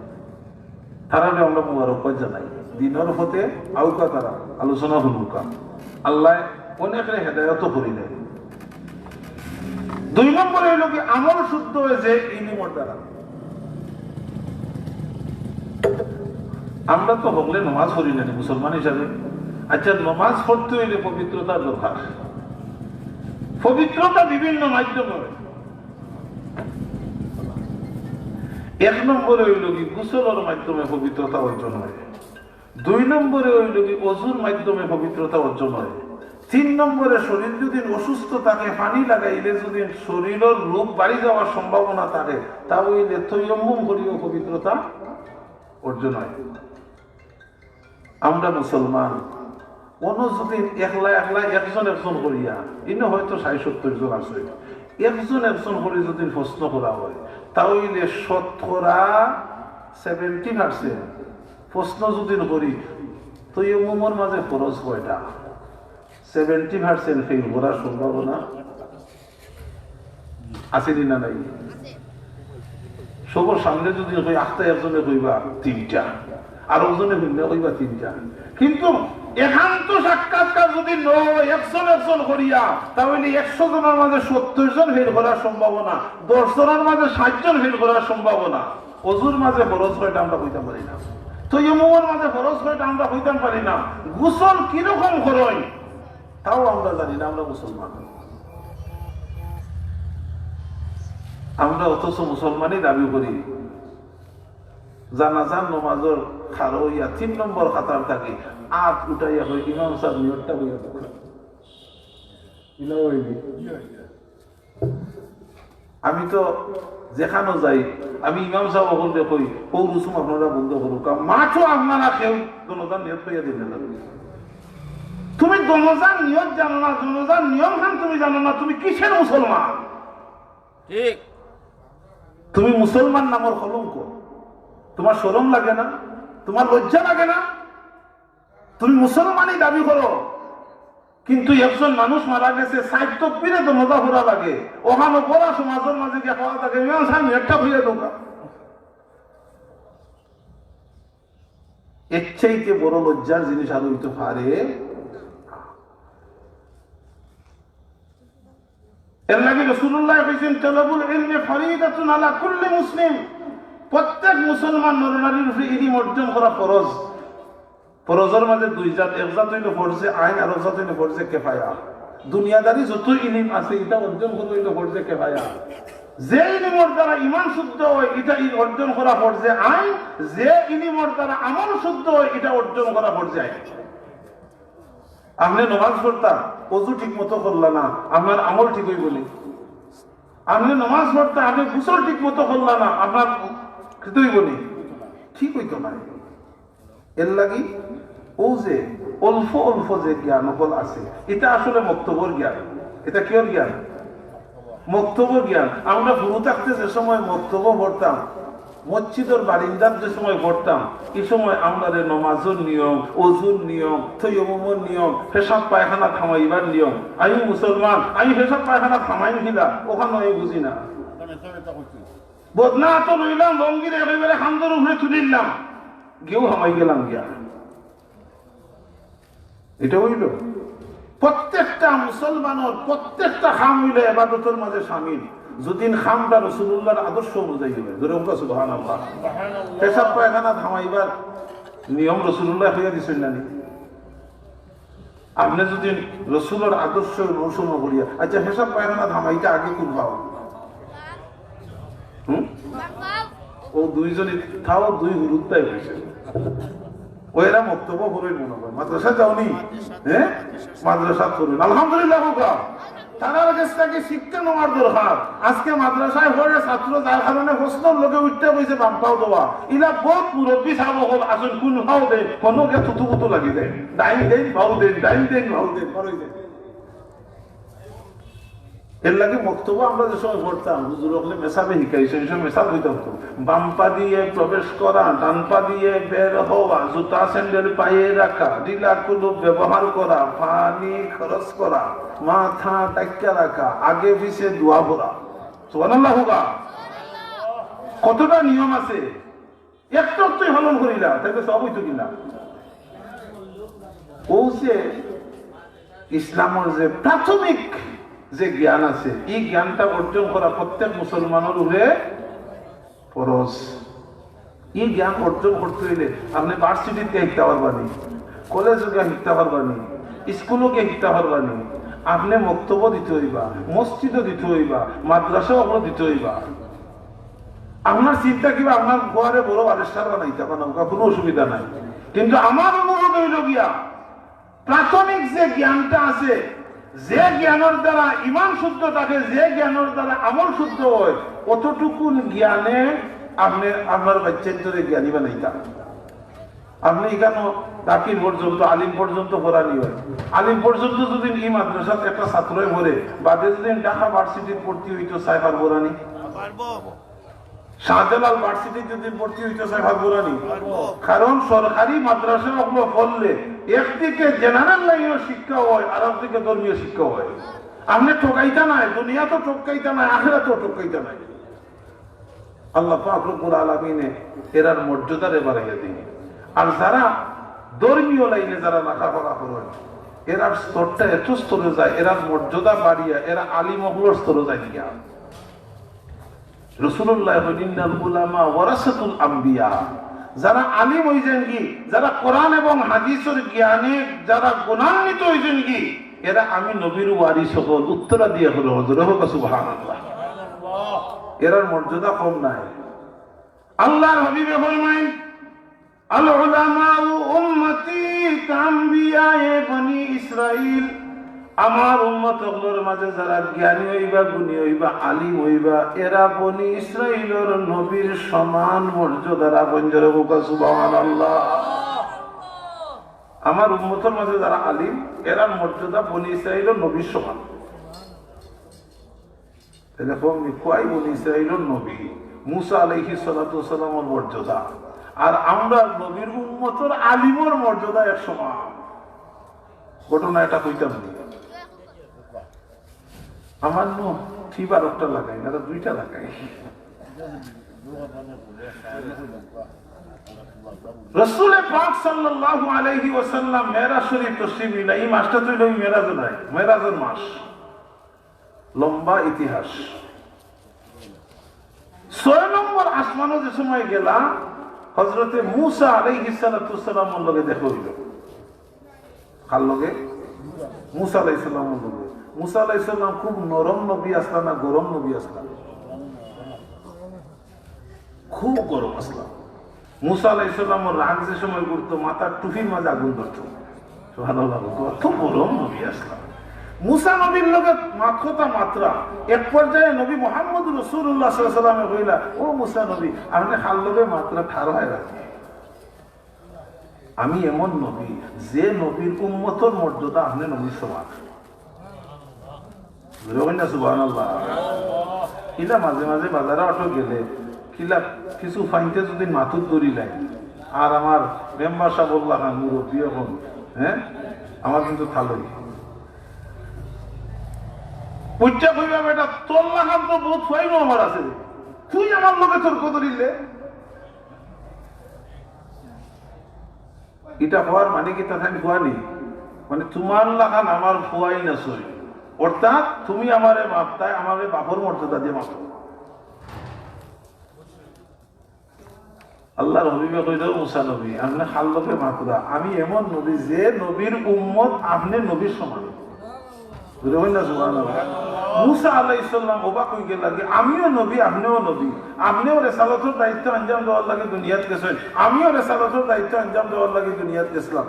তারারে আমরা মুবারকবাদ জানাই, দিনর পথে আউক্কা তারা, আলোচনা হুনুক্কা। আল্লায় অনেকরে হেদায়ত করি দেয়। দুই নম্বরে অইলো কি, আমল শুদ্ধ অয় যে ইলিমর দ্বারা। আমরা তো হকলে নমাজ পড়ি না নি মুসলমান হিসাবে। আচ্ছা, নমাজ পড়তে অইলে পবিত্রতার দরকার। পবিত্রতা বিভিন্ন মাধ্যমে অয়। এক নম্বরে অইলো কি, গোসলর মাধ্যমে পবিত্রতা অর্জন অয়। দুই নম্বরে অইলো কি, অজুর মাধ্যমে পবিত্রতা অর্জন অয়। তিন নম্বরে শরীর যদি অসুস্থ থাকে, পানি লাগাইলে যদি শরীরর রোগ বাড়ি যাওয়ার সম্ভাবনা থাকে, তা অইলে তৈয়ম্মুম করিও পবিত্রতা অর্জন অয়। আমরা মুসলমান, অনো যদি একলা একলা একজন একজন করিয়া, ইনো হয়তো ষাইট সত্তইর জন আছে, একজন একজন করি যদি প্রশ্ন করা অয়, তা অইলে শতকরা সেভেন্টি পার্সেন্ট প্রশ্ন যদি করি, তৈয়ম্মুমর মাঝে ফরজ কয়টা? সেভেন্টি পার্সেন্ট ফেইল করার সম্ভাবনা আছে নি না নাই? সবর সামনে যদি কই, আখতা একজনে কইবা তিনটা, আর একজনে হুনলে কইবা তিনটা। কিন্তু একান্ত সাক্ষাৎকার যদি নয়, একজন একজন করিয়া, তা অইলে একশো জনর মাঝে সত্তইর জন ফেইল করার সম্ভাবনা, দশ জনর মাঝে ষাইট জন ফেইল করার সম্ভাবনা। অজুর মাঝে ফরজ কয়টা আমরা কইতাম পারি না, তৈয়ম্মুমর মাঝে ফরজ কয়টা আমরা কইতাম পারি না, গোসল কিরকম করইন তাও আমরা জানি না, আমরা মুসলমান। আমরা অথচ মুসলমানই দাবি করি। জানাজার নমাজর খাড়া অইয়া তিন নম্বর কাতার থাকি আত উঠাইয়া কই, "ইমাম সাব, নিয়তটা কইয়া দেউক্কা।" ইলা অইলি। আমি তো যেখানো যাই, আমি ইমাম সাব অকলরে কই, "অউ রুসুম আপনারা বন্ধ করউক্কা।" মাঠো আপনারা কেউ দনজার নিয়ত কইয়া দিলা না। তুমি দনজার নিয়ত জানো না, দনজার নিয়ম খান তুমি জানো না, তুমি কিসের মুসলমান? ঠিক। তুমি মুসলমান নামর কলঙ্ক। তুমার শরম লাগে না? তুমার লজ্জা লাগে না? তুমি মুসলমানি দাবি করো, কিন্তু একজন মানুষ মারা গেছে, ষাইট তকবিরে দনজা পড়া লাগে, অখানো বড়া সমাজর মাঝে গিয়া কওয়া লাগে, "ইমাম সাব, একটা কইয়া দেউক্কা।" এর চাইতে বড় লজ্জার জিনিস আর অইতো পারে? এর লাগি রাসূলুল্লাহ কইছইন, "তলবুল ইলমি ফরিদাতুন আলা কুল্লি মুসলিম।" প্রত্যেক মুসলমান নরনারীর উপরে ইলিম অর্জন করা ফরজ। ফরজর মাঝে দুই জাত, এক জাত অইলো ফরজে আইন, আর এক জাত অইলো ফরজে কেফায়া। দুনিয়াদারি যত ইলিম আছে, ইটা অর্জন করা অইলো ফরজে কেফায়া। যে ইলিমর দ্বারা ইমান শুদ্ধ অয়, ইটা ই-, অর্জন করা ফরজে আইন, যে ইলিমর দ্বারা আমল শুদ্ধ অয়, ইটা অর্জন করা ফরজে আইন। আপনে নমাজ পড়তা, অজু ঠিক মতো করলা না, আপনার আমল ঠিক অইবো নি? আপনে নমাজ পড়তা, আপনে গোসল ঠিক মতো করলা না, আপনার ঠিক অইবো নি? ঠিক অইতো নায়। এর লাগি অউ যে অল্প অল্প যে জ্ঞান অকল আছে, ইটা আসলে মক্তবর জ্ঞান। ইটা কিওর জ্ঞান? মক্তবর জ্ঞান। আমরা হুরু থাকতে যে সময় মক্তবো পড়তাম, মসজিদর বারিন্দাত যে সময় পড়তাম, ই সময় আমরারে নমাজর নিয়ম, অজুর নিয়ম, তৈয়মুমর নিয়ম, পেশাব পায়খানা থামাইবার নিয়ম। আমি মুসলমান, আমি পেশাব পায়খানা থামাইমু কিলা, অখান আমি বুঝি না। বদনা আতো লইলাম, লঙ্গিরে একেবারে কান্দর উপরে তুলিলাম, গেউ হামাই গেলাম গিয়া। ইটা অইলো? প্রত্যেকটা মুসলমানর প্রত্যেকটা কাম অইলো ইবাদতর মাঝে শামিল। যুদি কামটা রাসূলুল্লাহর আদর্শ অনুযায়ী অয়, জোরে কউক্কা সুবহানাল্লাহ। পেশাব পায়খানা থামাইবার নিয়ম রাসূলুল্লাহ কইয়া দিছইন না নি? আপনে যুদি রাসূলর আদর্শ অনুসরণ করিয়া, আচ্ছা, পেশাব পায়খানা থামাইতা আগে কুন পাও? হুম? অউ দুইজনই তাও দুই হুরুত্তাই অইছে। অউ এরা মক্তবো পড়ইন মনে অয়, মাদ্রাসাত যাও নি? হ্যাঁ, মাদ্রাসাত পড়ইন। আলহামদুলিল্লাহ কউক্কা। তারার গেছ থাকি শিক্ষা নেওয়ার দরকার। আজকে মাদ্রাসায় পড়ে ছাত্র যার কারণে প্রশ্নর লগে উঠতে কইছে বাম পাও দেওয়া। ইলা বউত মুরব্বি সাব অকল আছইন, কুন পাও দেইন, কুনু গিয়া থুতু কুতু লাগি দেইন। ডাইন দেইন, বাউ দেইন, ডাইন দেইন, বাউ দেইন, বারই দেইন। এর লাগি মক্তবো আমরা যে সময় পড়তাম, হুজুর অকলে মেসাবে শিখাইছে, ই সময় মেসাব অইতাম তো। বাম পা দিয়ে প্রবেশ করা, ডান পা দিয়ে বের হওয়া, জুতা স্যান্ডেল পায়ে রাখা, ঢিলা কুলুপ ব্যবহার করা, পানি খরচ করা, মাথা ঢাকিয়া রাখা, আগে পিছে দোয়া পড়া। সুবহানাল্লাহ কউক্কা। কতটা নিয়ম আছে। একটু একটু পালন করিলা, তাইলে সব অইতো কিনা? অউ যে ইসলামর যে প্রাথমিক যে জ্ঞান আছে, ই জ্ঞানটা অর্জন করা প্রত্যেক মুসলমানর উপরে ফরজ। ই জ্ঞান অর্জন করতে অইলে আপনে ভার্সিটিত গিয়া শিখতা পারবা নি, কলেজো গিয়া শিখতা পারবা নি, স্কুলো গিয়া শিখতা পারবা নি, আপনে মক্তবো দিতে অইবা, মসজিদো দিতে অইবা, মাদ্রাসা অকলো দিতে অইবা। আপনার চিন্তা কিবা আপনার ফুয়ারে বড় ব্যারিস্টার বানাইতা, বানাউক্কা, কুনু অসুবিধা নাই। কিন্তু আমার অনুরোধ অইলো গিয়া, প্রাথমিক যে জ্ঞানটা আছে, যে জ্ঞানর দ্বারা ইমান শুদ্ধ থাকে, যে জ্ঞানর দ্বারা আমল শুদ্ধ অয়, অতটুকুন জ্ঞানে আপনে আপনার বাইচ্চাইন্তরে জ্ঞানী বানাইতা। আপনে ইখানো দাখিল পর্যন্ত, আলিম পর্যন্ত পড়ানি অয়। আলিম পর্যন্ত যুদি ই মাদ্রাসাত একটা ছাত্রয় পড়ে, বাদে যুদি ঢাকা ভার্সিটিত ভর্তি অইতো চায়, পারবো না নি? শাহজালাল ভার্সিটিত যুদি ভর্তি অইতো চায়, পারবো না নি? কারণ সরকারি মাদ্রাসা অকলো পড়লে একদিকে জেনারেল লাইনর শিক্ষা অয়, আর একদিকে ধর্মীয় শিক্ষা অয়। আপনে ঠকাইতা নায়, দুনিয়াত ঠকাইতা নায়, আখেরাতও ঠকাইতা নায়। আল্লাহ পাক রব্বুল আলামিনে এরার মর্যাদারে বাড়াইয়া দিন। আর যারা ধর্মীয় লাইনে যারা লেখাপড়া করইন, এরার স্তরটা এত স্তরে যায়, এরার মর্যাদা বাড়িয়া এরা আলিম অকলর স্তরে যায় গিয়া। রাসূলুল্লাহ কইন, "ইন্নাল উলামা ওয়ারাসাতুল আম্বিয়া।" যারা আলিম অইযাইনগি, যারা কোরআন এবং হাদিসর জ্ঞানে যারা গুণান্বিত অইযাইনগি, এরা আমি নবীর ওয়ারিস অকল, উত্তরাধিকারী অকল। জোরে কউক্কা সুবহানাল্লাহ। এরার মর্যাদা কম নায়। আল্লাহর হাবিবে ফরমাইন, "আল উলামাউ উম্মতি কাআম্বিয়ায়ে বনি ইসরাইল।" আমার উম্মত অকলর মাঝে যারা জ্ঞানী অইবা, গুণী অইবা, আলিম অইবা, এরা বনি ইসরাইলর নবীর সমান মর্যাদার। আপন জোরে কউক্কা সুবহানাল্লাহ। আমার উম্মতর মাঝে যারা আলিম, এরার মর্যাদা বনি ইসরাইলর নবীর সমান। তাইলে কওনি, কয় বনি ইসরাইলর নবী, মুসা আলাইহিস সালাতু ওয়াস সালামর মর্যাদা আর আমরার নবীর উম্মতর আলিমর মর্যাদা এক সমান। ঘটনা এটা কইতাম নি। আমার নু ঠিক বারোটা লাগাই না, দুইটা লাগাই। রসুলে পাক সাল্লাল্লাহু আলাইহি ওয়াসাল্লাম মেরাজ শরীফ তশরিফ নিলা, এই মাসটা তো অইলো মেরাজ নাই, মেরাজর মাস। লম্বা ইতিহাস। ছয় নম্বর আসমানো যে সময় গেলা, হযরতে মুসা আলাইহিস সালাতু ওয়াস সালামর লগে দেখা অইলো। কার লগে? মুসা আলাইহিস সালামর লগে। মুসা আলাইহিস সালাম খুব নরম নবী আছলা না গরম নবী আছলা? খুব গরম আছলা। মুসা আলাইহিস সালামর রাগ যে সময় উঠতো, মাথার টুপির মাঝে আগুন ধরতো। সুবহানাল্লাহ, অত গরম নবী আছলা। মুসা নবীর লগে মাত কথা মাতরা, এক পর্যায়ে নবী মুহাম্মদ রাসূলুল্লাহ সাল্লাল্লাহু আলাইহি ওয়াসাল্লামে কইলা, "ও মুসা নবী, আপনে কার লগে মাতরা ঠার অইয়া রাখে।" আমি এমন নবী, যে নবীর উম্মতর মর্যাদা আপনে নবীর সমান। জোরে কইন না সুবহানাল্লাহ। কিলা মাঝে মাঝে বাজারো অটো গেলে, কিলা কিছু ফাইন্তে যদি মাতুত ধরিলাই, আর আমার মেম্বার সাবর লাখান মুরব্বি অখন, হ্যাঁ, আমার কিন্তু থালই। বুঝছা কইবা বেটা, তোর লাখান তো বউত ফাইনও আমার আছে রে। তুই আমার লগে তর্ক ধরিলে? ইটা কওয়ার মানে কিতা, তাইন ফুয়া নি? মানে, তুমার লাখান আমার ফুয়াইন আছইন, অর্থাৎ তুমি আমারে মাততায়, আমারে বাপর মর্যাদা দিয়া মাতো। আল্লাহর হাবিবে কইলা, "ও মুসা নবী, আপনে কার লগে মাতরা? আমি এমন নবী, যে নবীর উম্মত আপনে নবীর সমান।" জোরে কইন না সুবহানাল্লাহ। মুসা আলাইহিস সালাম অবাক অইগেলা যে, "আমিও নবী, আপনেও নবী, আপনেও রেসালতর দায়িত্ব আঞ্জাম দেওয়ার লাগি দুনিয়াত গেছইন, আমিও রেসালতর দায়িত্ব আঞ্জাম দেওয়ার লাগি দুনিয়াত গেছলাম।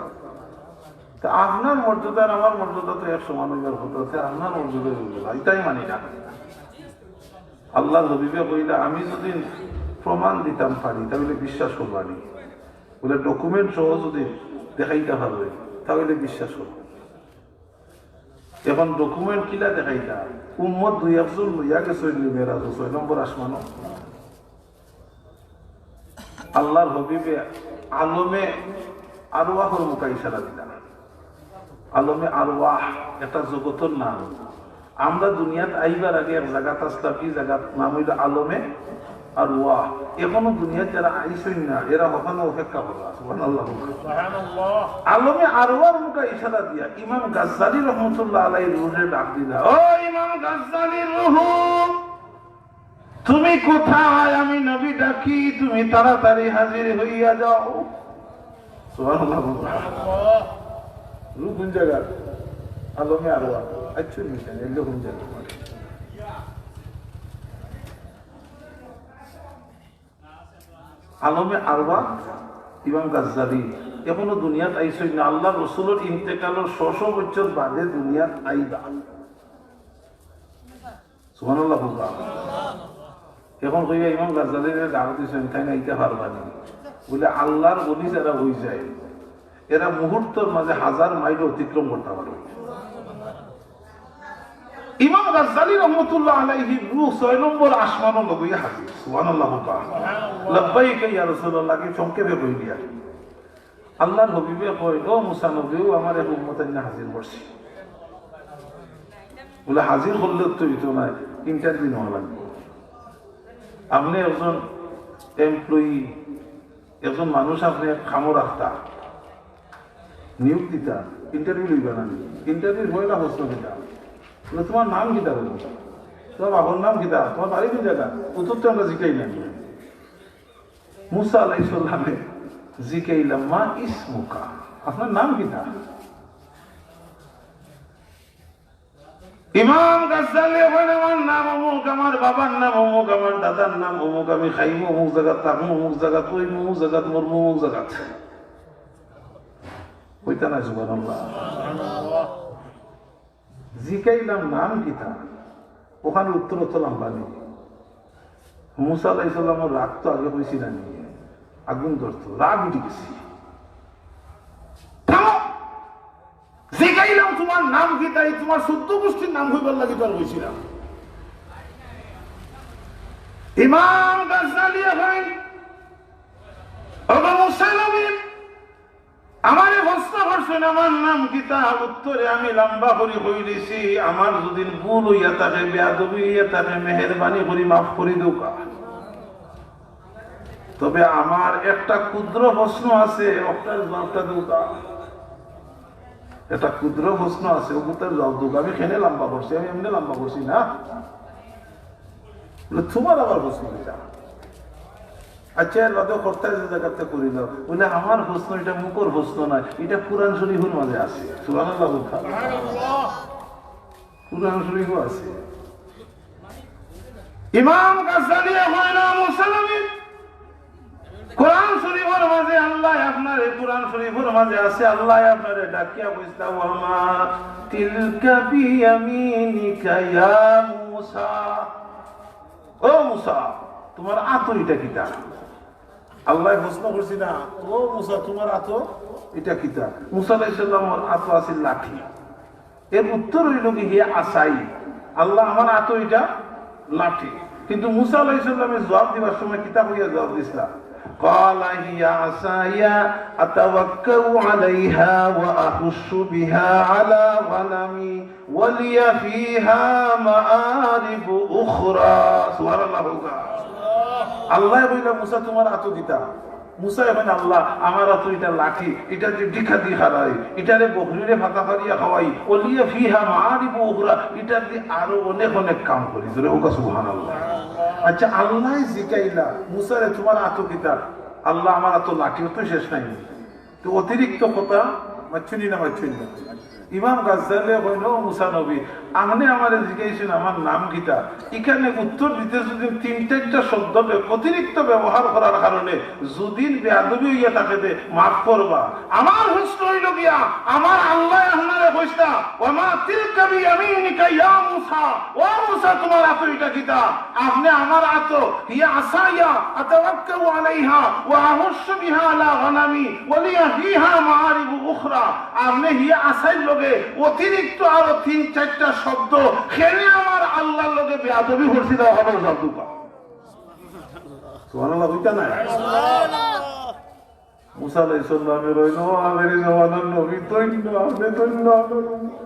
তে আপনার মর্যাদা আর আমার মর্যাদা তো এক সমান অইবার কথা, তে আপনার মর্যাদা অইলো না, ইটাই মানি না।" আল্লাহর হাবিবে কইলা, "আমি যদি প্রমাণ দিতাম পারি, তাইলে বিশ্বাস করবানি। বলে, ডকুমেন্ট সহ যদি দেখাইতা পারো, তাইলে বিশ্বাস করবো।" এখন ডকুমেন্ট কিলা দেখাইতা? উম্মত দুই একজন লইয়া গেছইন নি মেরাজো, ছয় নম্বর আসমানো। আল্লাহর হাবিবে আলমে আরওয়াহর মুখা ইশারা দিলা। আলমে আরওয়াহ একটা জগতর নাম। আমরা দুনিয়াত আইবার আগে এক জাগাত আছলাম, ই জাগাত নাম অইলো আলমে আরওয়াহ। এখনো দুনিয়াত যারা আইছইন না, এরা অখানো অপেক্ষা কররা। সুবহানাল্লাহ। সুবহানাল্লাহ। আলমে আরওয়াহর মুখা ইশারা দিয়া ইমাম গাজ্জালী রহমতুল্লাহ আলাইহির রুহরে ডাক দিলা, "ও ইমাম গাজ্জালীর রুহ, তুমি কোথায়? আমি নবী ডাকি, তুমি তাড়াতাড়ি হাজির হইয়া যাও।" সুবহানাল্লাহ। রুহ কোন জাগাত? আলমে আরওয়াহ। আচ্ছা, নিছেন, এগুলো কোন জাগাত? আলমে আরওয়াহ ইমাম গাজ্জালী এখনো দুনিয়াত আইছইন না। আল্লাহর রসুলর ইন্তেকালর শ শ বছর বাদে দুনিয়াত আইবা। সুবহানাল্লাহ বলবা। এখন কইবা ইমাম গাজ্জালীরে ডাক দিছইন, তাইন আইতা পারবা নি? বলে, আল্লাহর ওলি যারা অই যায়, এরা মুহূর্তর মাঝে হাজার মাইল অতিক্রম করতা পারে। ইমাম গাজ্জালী রহমতুল্লাহ আলাইহির রুহ ছয় নম্বর আসমানো লগইয়া হাজির। সুবহানাল্লাহ বলবা। লাব্বাইক ইয়া রাসূলুল্লাহ, কি সংক্ষেপে কইলিয়া। আল্লাহর হাবিবে কয়, "ও মুসা নবী, ও আমার এক উম্মত আইনা হাজির করছি।" বলে, "হাজির করলে তো অইতো নায়, ইন্টারভিউ নেওয়া লাগবো। আপনে একজন এমপ্লয়ি, একজন মানুষ আপনে কামো রাখতা, নিয়োগ দিতা, ইন্টারভিউ লইবা না নি? ইন্টারভিউর পয়লা প্রশ্ন কিতা? বলে, 'তোমার নাম কিতা?' বলে, 'তোমার বাবার নাম কিতা? তোমার বাড়ি কোন জাগা?' উত্তর তো আমরা জিকাই না।" মুসা আলাইহিস সালামে জিকাইলা, "মা ইসমুকা?" আপনার নাম কিতা? ইমাম গাজ্জালী কইন, "আমার নাম অমুক, আমার বাবার নাম অমুক, আমার দাদার নাম অমুক, আমি খাইমু অমুক জাগাত, থাকমু অমুক জাগাত, অইমু অমুক জাগাত, মরমু অমুক জাগাত।" কইতা না সুবহানাল্লাহ। জিকাইলাম, "নাম কিতা?" ওখানে উত্তর অত লম্বা নি। মুসা আলাইহিস সালামর রাগ তো আগে কইছি না নি, আগুন ধরতো, রাগ উঠি গেছে। থামো! জিকাইলাম, "তুমার নাম কিতা?" এই তুমার চৌদ্দ গুষ্টির নাম কইবার লাগি তো আর কইছি না। ইমাম গাজ্জালিয়ে কইন, "ওগো মুসা নবী, আমারে প্রশ্ন করছইন, আমার নাম কিতা?" উত্তরে আমি লম্বা করি কই দিছি, আমার যদি ভুল অইয়া থাকে, বেয়াদবি অইয়া থাকে, মেহেরবানি করি মাফ করি দেউক্কা। তবে আমার একটা ক্ষুদ্র প্রশ্ন আছে, ওটার জবাবটা দেউক্কা। একটা ক্ষুদ্র প্রশ্ন আছে, ওটার জবাব দেউক্কা। আমি কেনে লম্বা করছি, আমি এমনে লম্বা করছি না। বলে, "তুমার আবার প্রশ্ন কিতা?" আচ্ছা, এর বাদে কর্তায় যে জাগাতে করিল, বলে, "আমার প্রশ্ন, ইটা মুখর প্রশ্ন নায়, ইটা কোরআন শরীফর মাঝে আছে।" সুবহানাল্লাহ বলতা। কোরআন শরীফও আছে। ইমাম গাজ্জালিয়ে কইন, "মুসা নবী, কোরআন শরীফর মাঝে আল্লায় আপনারে, কোরআন শরীফর মাঝে আছে, আল্লায় আপনারে ডাকিয়া কইছলা, 'ওয়া মা তিলকা বিয়ামিনিকা ইয়া মুসা।' ও মুসা, তুমার আতো ইটা কিতা?" আল্লায় প্রশ্ন করছইন না, "ও মুসা, তুমার আতো ইটা কিতা?" মুসা আলাইহিস সালামর আতো আছিল লাঠি। এর উত্তর অইলো গি, "হিয়া আসাই।" আল্লাহ, "আমার আতো ইটা লাঠি।" কিন্তু মুসা আলাইহিস সালামে জবাব দিবার সময় কিতা কইয়া জবাব দিছলা? "ক্বালা হিয়া আসায়া আতাওয়াক্কাউ আলাইহা ওয়া আহুশু বিহা আলা গানামি ওয়া লিয়া ফিহা মাআরিবু উখরা।" সুবহানাল্লাহ কউক্কা। আল্লায় কইলা, "মুসা, তুমার আতো কিতা?" মুসা কইন, "আল্লাহ, আমার আতো ইটা লাঠি, ইটা দি ডিখা দি খাড়াই, ইটারে বকরিরে ফাতা ফারিয়া খাওয়াই, ওয়া লিয়া ফিহা মাআরিবু উখরা, ইটা দি আরো অনেক অনেক কাম করি।" জোরে কউক্কা সুবহানাল্লাহ। আচ্ছা, আল্লায় জিকাইলা, "মুসারে, তুমার আতো কিতা?" "আল্লাহ, আমার আতো লাঠি।" অউ তো শেষ নায় নি? তো অতিরিক্ত কথা মাতছইন নি না মাতছইন না? ইমাম গাজ্জালিয়ে কইন, "ও মুসা নবী, আপনে আমারে জিকাইছইন আমার নাম কিতা? ইখানে উত্তর দিতে যদি তিন চাইরটা শব্দ বে-, অতিরিক্ত ব্যবহার করার কারণে যদি বেয়াদবি অইয়া থাকে দে মাফ করবা। আমার প্রশ্ন অইলো গিয়া, আমার আল্লায় আপনারে কইছলা, 'ওয়া মা তিলকা বিয়ামিনিকা ইয়া মুসা।' ও মুসা, তুমার আতো ইটা কিতা?" আপনে আমার আতো, "হিয়া আসায়া আতাওয়াক্কাউ আলাইহা ওয়া আহুশু বিহা আলা গানামি ওয়া লিয়া ফিহা মাআরিবু উখরা।" আপনে হিয়া আসাইর লগে অতিরিক্ত আরো তিন চাইরটা শব্দ কেনে আমার আল্লাহর লগে বেয়াদবি করছলা, অখানর জবাব দেউক্কা। সুবহানাল্লাহ কইতা নায়? মুসা আলাইহিস সালামে কইন, "ও আখেরি জমানার নবী, ধন্য, আপনে ধন্য, আপনার উম্মত।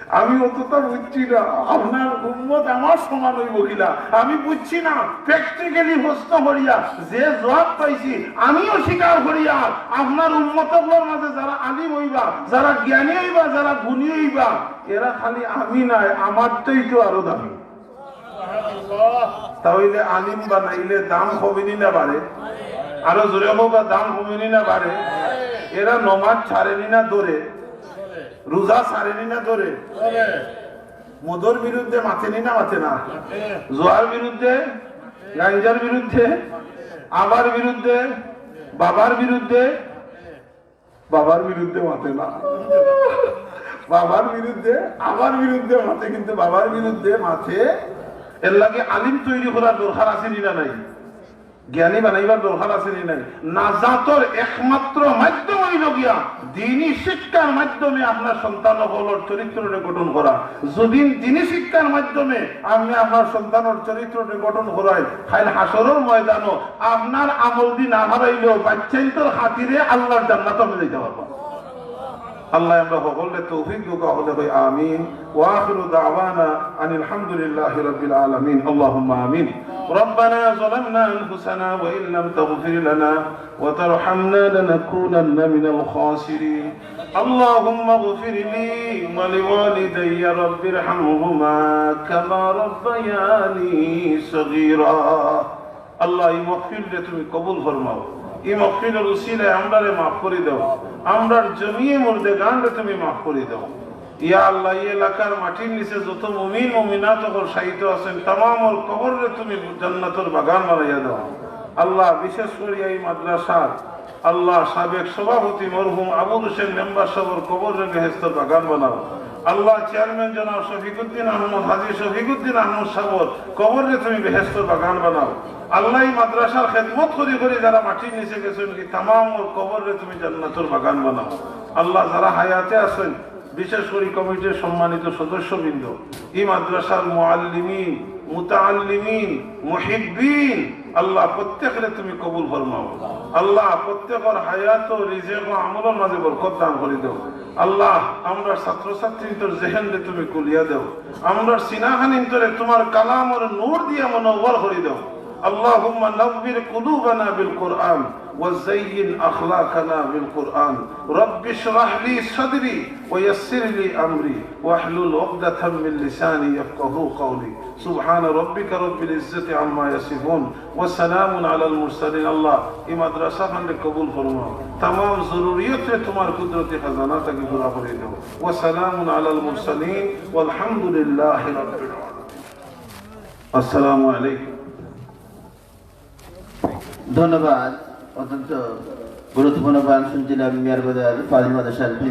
আমি অততা বুঝছি না, আপনার উম্মত আমার সমান অইবো কিলা, আমি বুঝছি না।" Practically প্রশ্ন করিয়া যে জবাব পাইছি, আমিও স্বীকার করিয়ার, আপনার উম্মত অকলর মাঝে যারা আলিম অইবা, যারা জ্ঞানী অইবা, যারা গুণী অইবা, এরা খালি আমি নায়, আমারটাই তো আরো দামি। তাইলে আলিম বানাইলে দাম কমে নি না বাড়ে? আরো জোরে কউক্কা, দাম কমে নি না বাড়ে? এরা নমাজ ছাড়ে নি না ধরে? রোজা ছাড়ে নি না ধরে? মদর বিরুদ্ধে মাতে নি না মাতে না? জুয়ার বিরুদ্ধে, গাঞ্জার বিরুদ্ধে, আবার বিরুদ্ধে, বাবার বিরুদ্ধে, বাবার বিরুদ্ধে মাতে না, বাবার বিরুদ্ধে, আবার বিরুদ্ধে মাতে, কিন্তু বাবার বিরুদ্ধে মাতে। এর লাগি আলিম তৈরি করার দরকার আছে নি না নাই? জ্ঞানী বানাইবার দরকার আছে নি নাই? নাজাতর একমাত্র মাধ্যম অইলো গিয়া দ্বীনি শিক্ষার মাধ্যমে আপনার সন্তান অকলর চরিত্ররে গঠন করা। যদি দ্বীনি শিক্ষার মাধ্যমে আপনে আপনার সন্তানর চরিত্ররে গঠন করাইন, কাইল হাশরর ময়দানো আপনার আমল দি না হারাইলেও বাচ্চাইন্তর খাতিরে আল্লাহর জান্নাতো আপনে যাইতা পারবা। আল্লায় আমরা হকলরে তৌফিক দেউক্কা, হকলে কই আমিন। ওয়া আখিরু দাওয়ানা আনিল হামদুলিল্লাহি রাব্বিল আলামিন। আল্লাহুম্মা আমিন। ربنا ظلمنا أنفسنا وإن لم تغفر لنا وترحمنا لنكونن من الخاسرين. اللهم اغفر لي ولوالدي رب ارحمهما كما ربياني صغيرا. আল্লাহ, ই মাহফিলরে তুমি কবুল ফরমাও। ই মাহফিলর উসিলায় আমরারে মাফ করি দাও, আমরার জমিয়ে মুর্দেগানরে তুমি মাফ করি দাও। ইয়া আল্লাহ, ই এলাকার মাটির নিচে যত মুমিন মুমিনাত অকল শায়িত আছইন, তামামর কবররে তুমি জান্নাতর বাগান বানাইয়া দাও। আল্লাহ, বিশেষ করিয়া ই মাদ্রাসার আল্লাহ, সাবেক সভাপতি মরহুম আবুল হোসেন মেম্বার সাবর কবররে বেহেস্তর বাগান বানাও। আল্লাহ, চেয়ারম্যান জনাব শফিকুদ্দিন আহমদ, হাজী শফিকুদ্দিন আহমদ সাহেবর কবররে তুমি বেহেশতর বাগান বানাও। আল্লাহ, এই মাদ্রাসার খেদমত করি করি যারা মাটির নিচে গেছইন, কি তামামর কবররে তুমি জান্নাতর বাগান বানাও। আল্লাহ, যারা হায়াতে আছইন, বিশেষ করি কমিটির সম্মানিত সদস্যবৃন্দ, এই মাদ্রাসার মুআল্লিমিন, মুতাআল্লিমিন, মুহিব্বিন, আল্লাহ, প্রত্যেকরে তুমি কবুল ফরমাও। আল্লাহ, প্রত্যেকর হায়াত ও রিজেক ও আমলর মাঝে বরকত দান করি দাও। আল্লাহ, আমরা ছাত্রছাত্রীন্তর জেহেনরে তুমি খুলিয়া দাও। আমরা সিনাখানিন্তরে তোমার কালামর নূর দিয়া মুনাওয়ার করি দাও। اللهم نور قلوبنا بالقرآن وزين أخلاقنا بالقرآن. رب اشرح لي صدري ويسر لي أمري واحلل عقدة من لساني يفقهوا قولي. سبحان ربك رب العزة عما يصفون وسلام على المرسلين. আল্লাহ, এই মাদ্রাসাখানরে কবুল ফরমাও। তামাম জরুরিয়তরে তোমার কুদরতি খাজানা থাকি পুরা করি দাও। وسلام على المرسلين والحمد لله رب العالمين. السلام عليكم. ধন্যবাদ। অত্যন্ত গুরুত্বপূর্ণ বয়ান শুনছিলাম মিয়ার বাজার ফাজিল মাদ্রাসার